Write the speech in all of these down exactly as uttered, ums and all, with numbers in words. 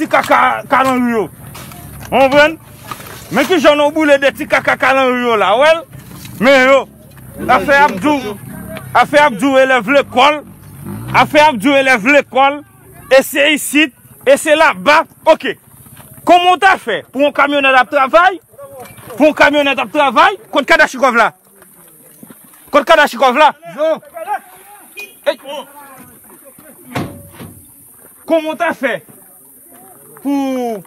ti kaka kalanri yo. Ou konprann? Men kijan nou boule de ti kaka kalanri yo la, ou wè l? Men yo, afè ap di w, afè ap di w elèv lekòl, afè ap di w elèv lekòl, e se isit, e se laba, oke. Kòman w ta fè pou yon kamyonèt ap travay, pou yon kamyonèt ap travay, kot kadachikòv la? Kot kadachikòv la? Ey! Kòman w ta fè pou,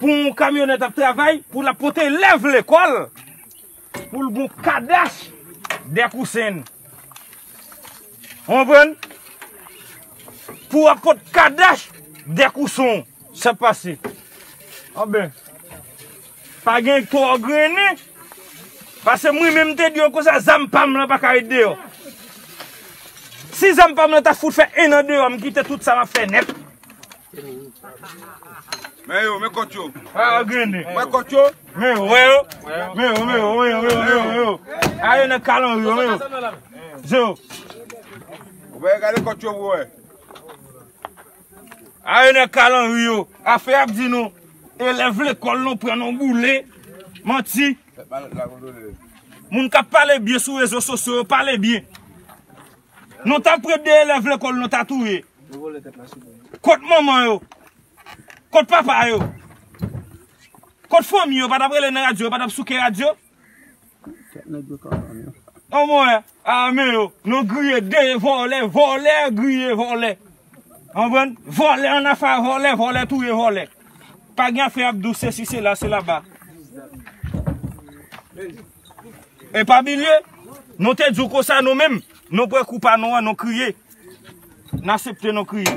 pou yon kamyonèt ap travay, pou l ap pote elèv lekòl, pou l gon kadach dèkousen? Ou konprann? Pou w ap pot kadach dèkousen w. Sa pase. Anben, pa gen twò grennen. Paske mwen menm te di yo konsa, zam pa m lan pa ka ret deyò. Si zam pa m lan ta fout fè en an deyò, m kite tout sa m ap fè nèt. Men yo, men kòt yo. Pa grennen. Men kòt yo. Men yo, wè yo. Men yo, men yo, men yo, men yo, men yo, men yo. Aye nan kalanri yo, men yo. Zero. Ou pa gade kòt yo pou wè. Aye nan kalanri yo. Afè ap di nou, elèv lekòl nou pran nou boule. Manti. Moun k ap pale byen sou rezo sosyo yo, pale byen. Nou t ap pran de elèv lekòl nou ta touye. Kot manman yo? Kot papa yo? Kot fanmi yo? Pa t ap rele nan radyo, yo pa t ap souke radyo? Kèt nèg yo ka ame yo. Anmwey, ame yo. Nou griye de vòlè, vòlè, griye vòlè. Konprann? Vòlè an afè vòlè, vòlè touye vòlè. Pa gen afè ap di w sesi, sela, se laba. E pa bliye, nou te di w konsa nou menm, nou pran kou pa nou an, nou kriye. N aksepte nou kriye.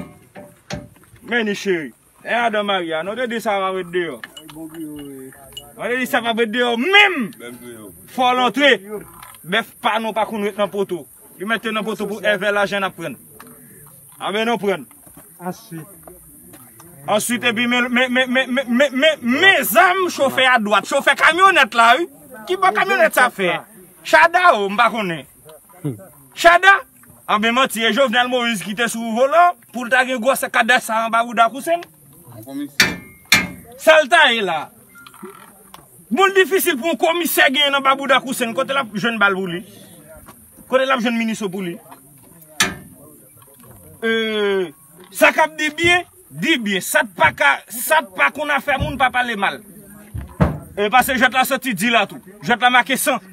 Men ni cheri. E madan Maria, nou te di sa va ret deyò. Nou te di sa va ret deyò menm. Fò l antre. Bèf pa nou pa konn ret nan poto. Li mete nan poto pou èvè lajan n ap pran. Anben nou pran. Answit. Answit, epi men, men, men zam chofè a dwat. Chofè kamyonèt la, wi. Ki bò kamyonèt sa fè? Chada o, m pa konnen. Chada? Anben manti, e Jovenel Moïse ki te sou volan pou l ta gen gwòsè kadach sa anba bouda Kousen? Sa l ta ye la? Bon, l difisil pou yon komisè genyen anba bouda Kousen. Kote l ap jwenn bal pou li? Kote l ap jwenn minis yo pou li? E, sa k ap di byen, di byen. Sa t pa ka, sa t pa konn afè moun pa pale mal. E paske jwèt la soti di la tou. Jwèt la make san.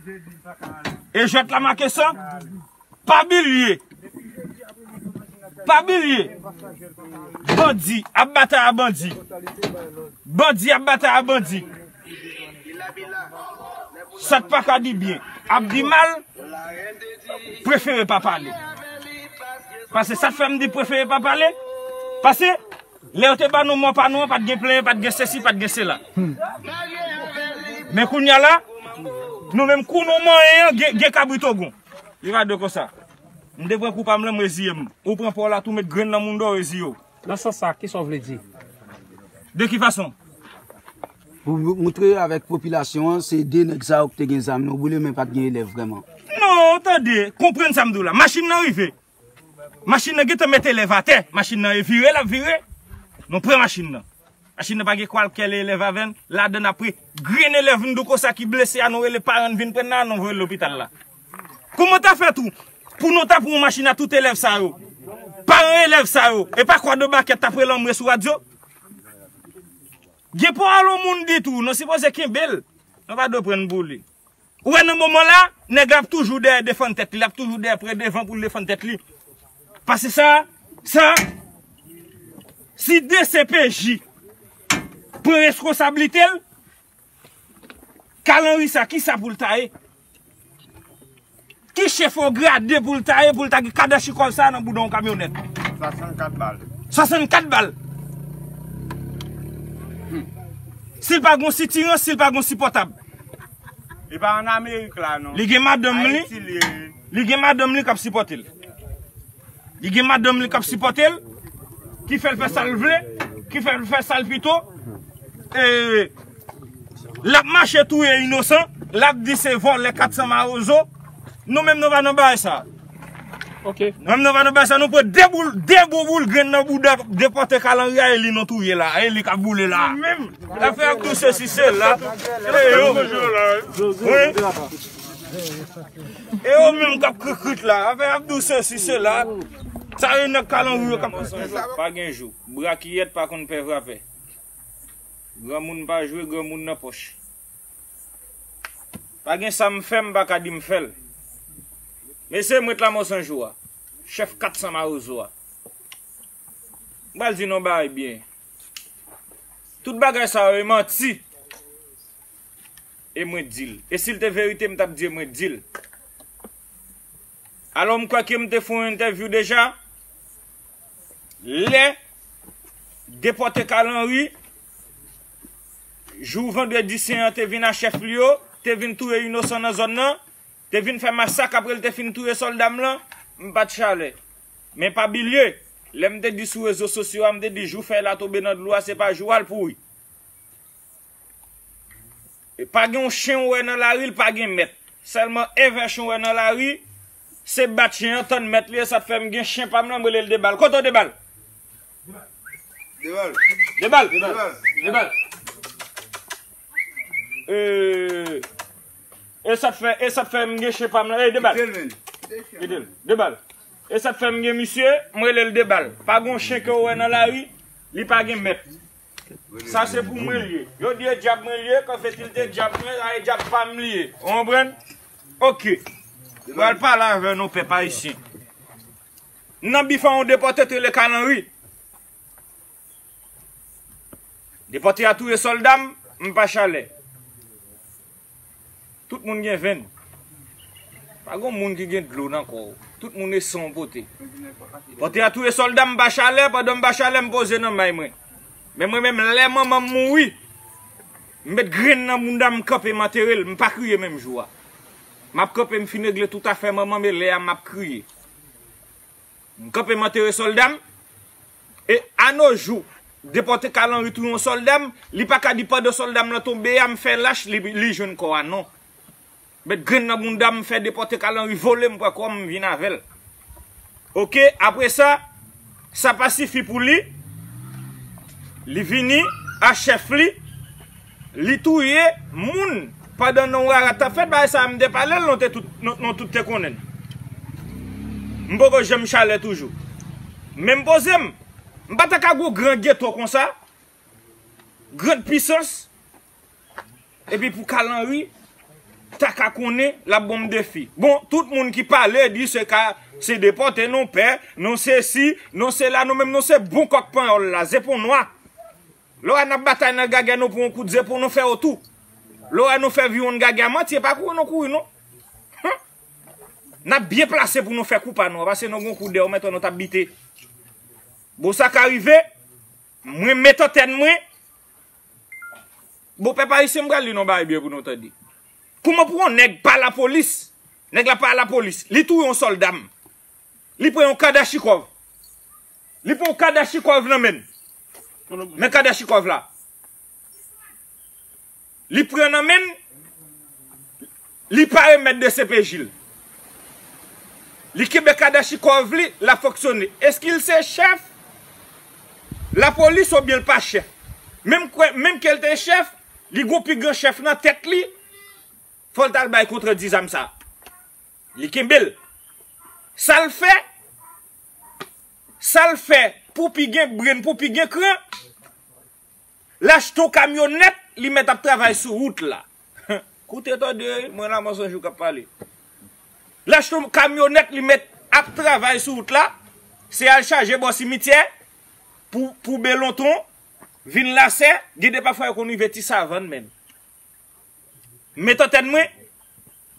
E jwèt la make san. Pa bliye. Pa bliye. Bandi ap batay a bandi. Bandi ap batay a bandi. Sa t pa ka di byen ap di mal. Prefere pa pale. Paske sa t fè m di prefere pa pale. Paske lè yo te ba nou mò pa nou an, pa t gen plenyen, pa t gen sesi, pa t gen sela. Men kounye a la, nou menm kou nou manyen an, gen, gen kabrit ogon. Li va di w konsa. M te pran kou pa m lan, m reziye m. Ou pran pa w la tou, met grenn nan moun dò, reziye w. Nan sans sa, kisa w vle di? De ki fason? Pou moutre avèk popilasyon an, se de nèg sa yo ki te gen zam yo boule, men pa t gen elèv vrèman. Non, tande, konprann sa m di w la. Machin nan rive. Machin nan gentan met elèv atè. Machin nan e vire, l ap vire. Nou pran machin nan. Machin nan pa gen kwalkèl elèv avè n. Ladann apre, grenn elèv m di w konsa ki blese a, nou rele paran n vin pran nan, nou voye l lopital la. Kòman ta fè tou pou nou ta pran yon machin a tout elèv sa yo? Paran elèv sa yo, e pa kwa de bakèt t ap rele anmwe sou radyo? Gen pawòl yon moun di tou, nou sipoze kenbe l. Nou pa dwe pran n pou li. Ou wè nan moman la, nèg la ap toujou dèyè defann tèt li, l ap toujou dèyè pran devan pou l defann tèt li. Paske sa, sa, si D C P J pran reskonsablite l, Kalanri sa, kisa pou l ta ye? Ki chèf o grade pou l ta ye, pou l ta gen kadachikòv sa nan bouda yon kamyonèt? Swasannkat bal. Swasannkat bal. Si l pa gon sitirans, si l pa gon sipòtab. Li pa ann Amerik la, non. Li gen madanm li. Ayiti li ye. Li gen madanm li k ap sipòte l. Li gen madanm li k ap sipòte l, ki fè l fè sa l vle, ki fè l fè sa l pito. E, l ap mache touye inosan, l ap di se vòlè kat san mawozo. Nou menm nou pa nan bagay sa. Ok. Menm nan pa nan bagay sa, nou pran de boul, de gwo boul grenn nan bouda depòte Kalanri a, e li nou touye la, e li k ap boule la. Afè ap dou sesi sela. E yo. Wi. E yo menm k ap krikrit la. Afè ap dou sesi sela. Sa yo nèg Kalanri yo k ap. Pa gen jou. Brakiyèt pa konn pè vrapè. Granmoun pa jwe, granmoun nan pòch. Pa gen sa m fè, m pa ka di m fè l. Mesye, m ret la mò san jou a. Chèf kat san mawozo a. M pral di nou bagay byen. Tout bagay sa yo e manti. E mwen di l. E si l te verite, m t ap di e mwen di l. Alò, m kwè ke m te fè yon entèvyou deja. Lè depòte Kalanri, jou vandredi sen an te vin a chèf li yo, te vin touye inosan nan zòn nan, te vin fè masak apre l te fin touye sòlda m lan, m pa t chalè. Men pa bilye, lè m te di sou rezo sosyo a, m te di jou fèy la tonbe nan dlo a, se pa jou a l pouri. E pa gen yon chen ou wè nan lari, l pa gen mèt. Sèlman evè chen ou wè nan lari, se bat chen an, tann mèt li, e sa t fè m gen chen pa m lan, m rele l Debal. Kote w Debal? Debal. Debal. Debal. Debal. E, e sa t fè, e sa t fè m gen chen pa m lan. Ey, Debal. Kite l, men. Kite l. Debal. E sa t fè m gen misye, m rele l Debal. Pa gen yon chen ke w wè nan lari, li pa gen mèt. Sa se pou mwen l ye. Yo di e dyab mwen l ye, kanfeti l te dyab mwen, a e dyab pa m li ye. Ou konprann? Ok. Mwen al pale avè nou, pèp ayisyen. Nan bif an, yon depòte t rele Kalanri. Depòte a touye sòlda m, m pa chalè. Tout moun gen venn. Pa gen moun ki gen dlo nan kò w. Tout moun e san w pote. Pòte a touye sòlda m pa chalè, pandan m pa chalè, m poze nan may mwen. Men mwen menm, lè manman m mouri, m met grenn nan bounda m, m kanpe, m antere l, m pa kriye menm jou a. M ap kanpe, m fin regle tout afè manman m, e lè a m ap kriye. M kanpe, m antere sòlda m. E anojou, depòte Kalanri touye yon sòlda m, li pa ka di pandan sòlda m lan tonbe a, m fè lach, li, li jwenn kò a, non. Met grenn nan bounda m, m fè depòte Kalanri vole, m pran kò m, m vin avè l. Ok, apre sa, sa pa sifi pou li, li vini a chèf li, li touye moun pandan non rara t ap fèt, bagay sa a m te pale l, nou te tout, nou, nou tout te konnen l. M poko janm chalè toujou. Men m poze m, m pa ta ka gwo gran geto konsa, grand pisans, epi pou Kalanri ta ka konnen l ap ban m defi. Bon, tout moun ki pale di se ka, se depòte, non pè, non sesi, non sela, nou menm nou se bon kòk panyòl la, zepon nwa. Lè w wè n ap batay nan gagè, nou pran yon kout zepon, nou fè otou. Lè w wè nou fè viwonn gagè, manti, e pa kouri nou kouri, non. Hum. N ap byen plase pou nou fè kou pa nou an, paske nou gon kou dèyè, ou mèt wè nou t ap bite. Bon, sa ka rive, mwen met antèn mwen. Bon, pèp ayisyen, m pral di nou bagay byen pou nou tande. Kouman pou yon nèg pa lapolis, nèg la pa lapolis, li touye yon sòlda m. Li pran yon kadachikòv. Li pran yon kadachikòv nan men l. Men kadachikòv la. Li pran nan men l, li pa remèt D C P J l. Li kenbe kadachikòv li, l ap fonksyone. Èske l se chèf lapolis oubyen l pa chèf? Menm kwè, menm ke l te chèf, li gon pi gran chèf nan tèt li, fò l t al bay kontrandi zam sa. Li kenbe l. Sa l fè, sa l fè pou pi gen brenn, pou pi gen kran, l achte yon kamyonèt, li mèt ap travay sou wout la. Koute tande, mwen la, mwen sonje w k ap pale. L achte yon kamyonèt, li mèt ap travay sou wout la, se al chaje bò simityè pou, pou Belonton, vin Lasè, gen de pafwa yo konn rive Ti Savann menm. Met antèn mwen,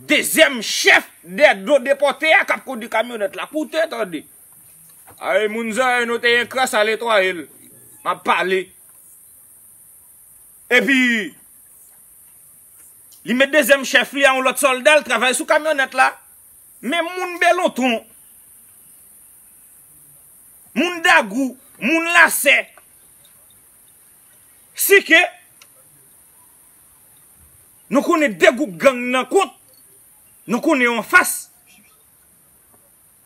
dezyèm chèf dè do depòte a k ap kondui kamyonèt la. Koute tande. Ay, moun zòrèy nou te yon kras a netwaye l. M ap pale. Epi, li met dezyèm chèf li a yon lòt sòlda, l travay sou kamyonèt la. Men moun Belonton, moun Dagou, moun Lasè, si ke nou konnen de gwoup gang nan kont, nou konnen yo anfas.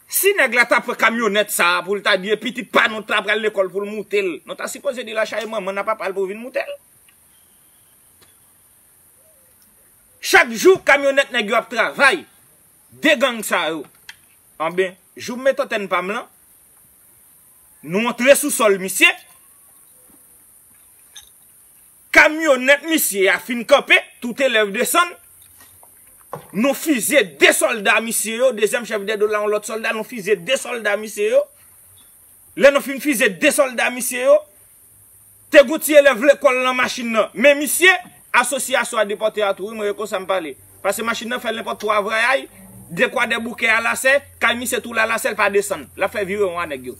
Si nèg la ta pran kamyonèt sa a pou l ta di e pitit pa nou ta pral lekòl pou l moute l, nou ta sipoze di l a chache manman n a papa l pou vin moute l. Chak jou kamyonèt nèg yo ap travay. De gang sa yo. Anben, jou m met antèn pa m lan, nou antre sou sòl misye. Kamyonèt misye a fin kanpe, tout elèv desann. Nou fizye de sòlda misye yo, dezyèm chèf dè dwòl la, yon lòt sòlda, nou fizye de sòlda misye yo. Lè nou fin fizye de sòlda misye yo, te gon ti elèv lekòl nan machin nan. Men misye, asosyasyon a depòte a tou, wi, mwen e konsa m pale. Pase machin nan fè nenpòt twa vrayay, de Kwadèboukè a Lasè, kay misye tou la Lasè, l pa desann. L ap fè virewon a nèg yo.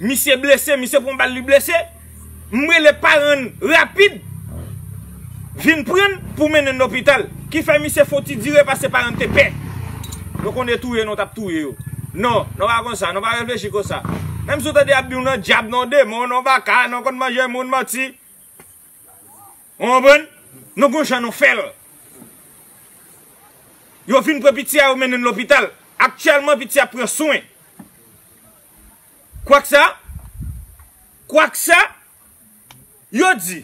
Misye blese, misye pran bal, li blese. M rele paran n rapid, vin pran n pou mennen n lopital. Ki fè misye fè yon ti dire pase paran n te pè. Yo konnen touye nou t ap touye yo. Non, nou pa konsa, nou pa reflechi konsa. Menm si w tande y ap di w nan dyab, nan demon, nan baka, nan konn manje moun, manti. Ou konprann? Nou gon jan nou fè l. Yo vin pran piti a, yo mennen l lopital. Aktyèlman, piti a ap pran swen. Kwaksa, kwaksa, yo di,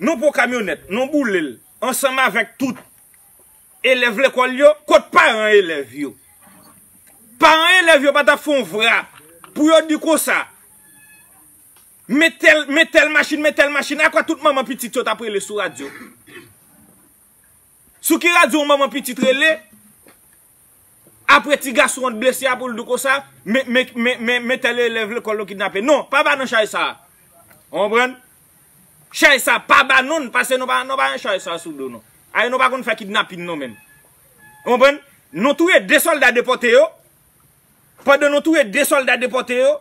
nou pran kamyonèt, nou boule l, ansanm avèk tout elèv lekòl yo, kot paran elèv yo? Paran elèv yo pa t ap fè yon vra pou yo di konsa, men tèl, men tèl machin, men tèl machin, akwè tout manman pitit yo t ap rele sou radyo? Sou ki radyo yon manman pitit rele? Apre ti gason an t blese a pou l di konsa, men, men, men, men, men tèl elèv lekòl yo kidnape. Non, pa ba nou chay sa a. Ou konprann? Chay sa a, pa ba nou l, pase nou pa, nou pa gen chay sa a sou do nou. Ay, nou pa konn fè kidnapin nou menm. Ou konprann? Nou touye de sòlda depòte yo. Pandan nou touye de sòlda depòte yo,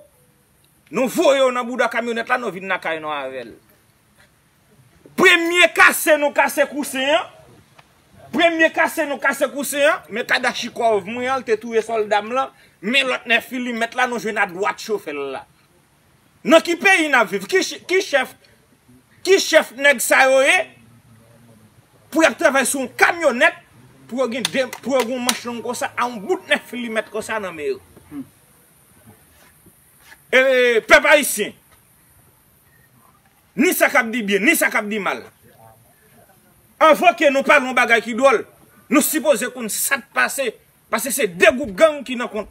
nou voye yo nan bouda kamyonèt la, nou vin lakay nou avè l. Premye kase nou kase kousen an. Premye kase nou kase kousen an. Men kadachikòv mwen an, l te touye sòlda m lan. Men lòt nèf milimèt la, nou jwenn adwat chofè l la. Nan ki peyi n ap viv? Ki ch-, ki chèf, ki chèf nèg sa yo ye? Pou y ap travay sou yon kamyonèt, pou yo gen de, pou yo gen yon manch long konsa, a yon bout nèf milimèt konsa nan men yo. E, pèp ayisyen, ni sa k ap di byen, ni sa k ap di mal. Anvan ke nou pale yon bagay ki dwòl, nou sipoze konn sa k pase, paske se de gwoup gang ki nan kont.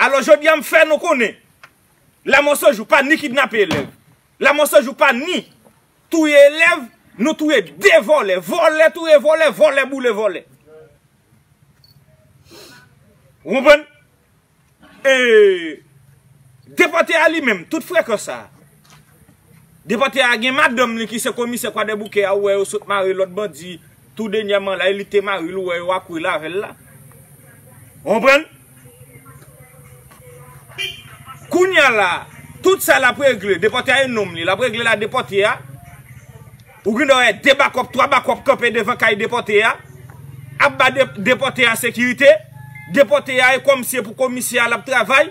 Alò, jodi a, m fè nou konnen, Lamò San Jou pa ni kidnape elèv, Lamò San Jou pa ni touye elèv, nou touye de vòlè, vòlè touye vòlè, vòlè boule vòlè. Ou konprann? E depòte a li menm, tout frekans sa a. Depòte a gen madanm li ki se komisè Kwadèboukè a, ou wè yo sot mare lòt bandi tou dènyèman la, e li te mari l, ou wè yo akouri l avè l la. Ou konprann? Kounye a la, tout sa l ap regle, depòte a e nonm li, l ap regle l a depòte a. Ou gen dwa wè de bakòp, twa bakòp kanpe devan kay depòte a, ap ba de-, depòte a sekirite. Depòte a e kòmsi e pou komisè a l ap travay.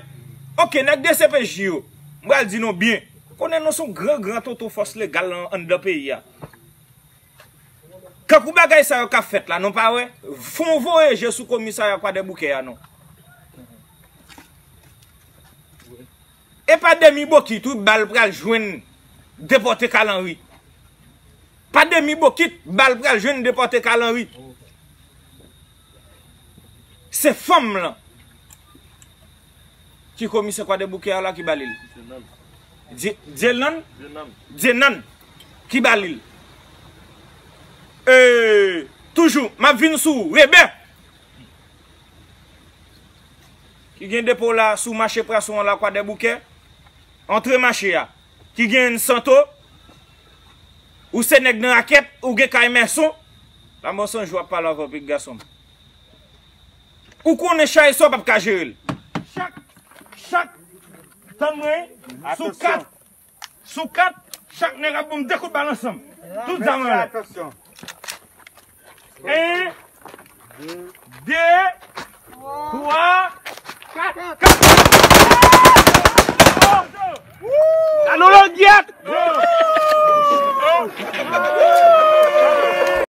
Oke, nèg D C P J yo, m pral di nou byen. Konnen nou se yon gran, gran tonton fòs legal an, anndan peyi a. Kankou bagay sa yo k ap fèt la, nou pa wè? Fon voye je sou komisarya Kwadèboukè a non. E pa demi bokit wi bal pral jwenn depòte Kalanri. Pa demi bokit bal pral jwenn depòte Kalanri. Se fanm lan ki komisè Kwadèboukè a la ki ba li l. Dye-, Dyelann? Dyelann ki ba li l. E, toujou, m ap vin sou Rebe. Ki gen depo la sou mache Pwason an la Kwadèboukè. Antre mache a. Ki gen Santo. Ou se nèg nan rakèt, ou gen kay Mèson. Lamò San Jou ap pale avè w, pitit gason m. Ou konnen chay sa w p ap ka jere l. Chak, chak, tann mwen, sou kat, sou kat, chak nèg ap ban m de kout bal ansanm. Tout zam anlè. En, de, twa, kat, kat. Gade yon langyèt!